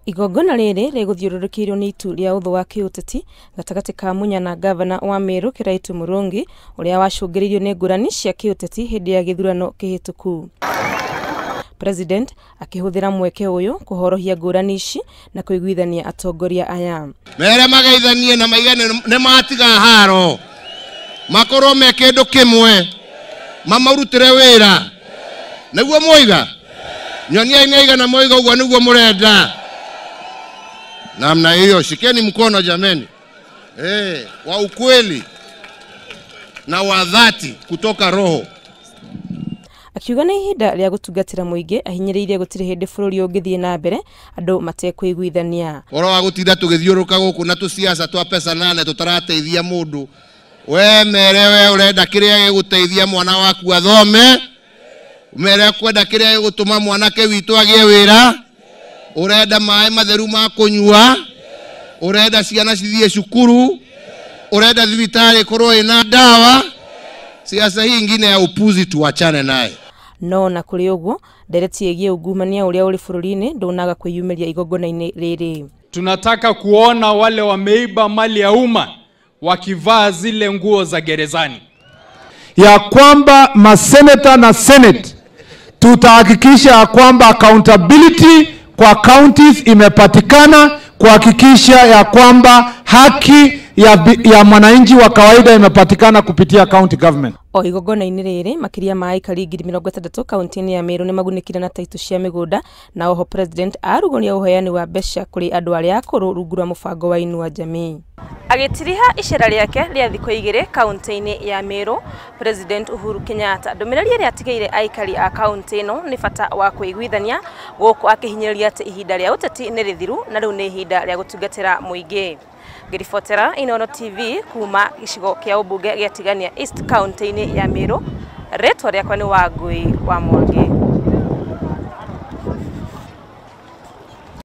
Igongona rĩrĩ rĩgũthiũrũrũkĩirio nĩ itu rĩa ũthũ wa kĩũteti gatagatĩ ka Munya na ngavana wa Meru Kiraitu Murungi ũrĩa wacũngĩrĩirio nĩ ngũrani cia kĩũteti hĩndĩ ya gĩthurano kĩhĩtũku. President akĩhũthĩra mweke ũyũ kũhorohia ngũrani ici na kũiguithania atongoria aya. Mere mageithanie na maigane nĩ matiga haro makorwo me kĩndũ kĩmwe mamarutĩre wĩra nĩguo mwoiga nyoniai nĩ aigana mwoiga ũguo nĩguo mũrenda. Namna hiyo shikeni mkono jameni, wa ukweli na wa dhati kutoka roho. Akiuga nĩ ihinda rĩa gũtungatĩra mũingĩ ahinyĩrĩirie gũtirĩ hĩndĩ bũrũri ũngĩthiĩ na mbere andũ matekũiguithania. Ũhoro wa gũtinda tũgĩthiũrũka gũkũ na tũciaca twa pesa nane tũtarateithia mũndũ, we mere we ũrenda kĩrĩa gĩgũteithia mwana waku athome, mere kwenda kĩrĩa gĩgũtũma mwanake witũ agĩe wĩra, ũrenda maĩ matheru ma kũnyua, ũrenda ciana cithiĩ cukuru, ũrenda thibitarĩ ĩkorwo ĩna ndawa. Siasa hii ingine ya upuzi tuachane naye. No na kũrĩ ũguo ndereti ĩgiĩ ungumania ũrĩa ũrĩ bũrũri-inĩ ndũnaga kwĩyumĩria igongona-inĩ rĩrĩ. Tunataka kuona wale wameiba mali ya umma wakivaa zile nguo za gerezani, ya kwamba maseneta na senate tutahakikisha ya kwamba accountability kwa counties imepatikana, kuhakikisha ya kwamba haki ya mwananchi wa kawaida imepatikana kupitia county government. O igongona-inĩ rĩrĩ makĩria ma aikari 60,000 kaunti-inĩ ya Meru nĩmagunĩkire na taitũ cia mĩgũnda, na oho president arugũria ũheani wa mbeca kũrĩ andũ arĩa akũrũ rungu rwa mũbango wa Inua Jamii. Agĩtiriha icera rĩake rĩa thikũ igĩrĩ kaunti-inĩ ya Meru, President Uhuru Kenyatta ndũmĩrĩri ĩrĩa atigĩire aikari a kaunti ĩno nĩ bata wa kũiguithania, gũkũ akĩhinyĩrĩria atĩ ihinda rĩa ũteti nĩ rĩthiru na rĩu nĩ ihinda rĩa gũtungatĩra mũingĩ. Ngĩribotera Inooro TV kuma gĩcigo kĩa ũmbunge gĩa Tigania East kaunti-inĩ ya Meru, rĩtwa rĩakwa nĩ Wangui wa Mwangi.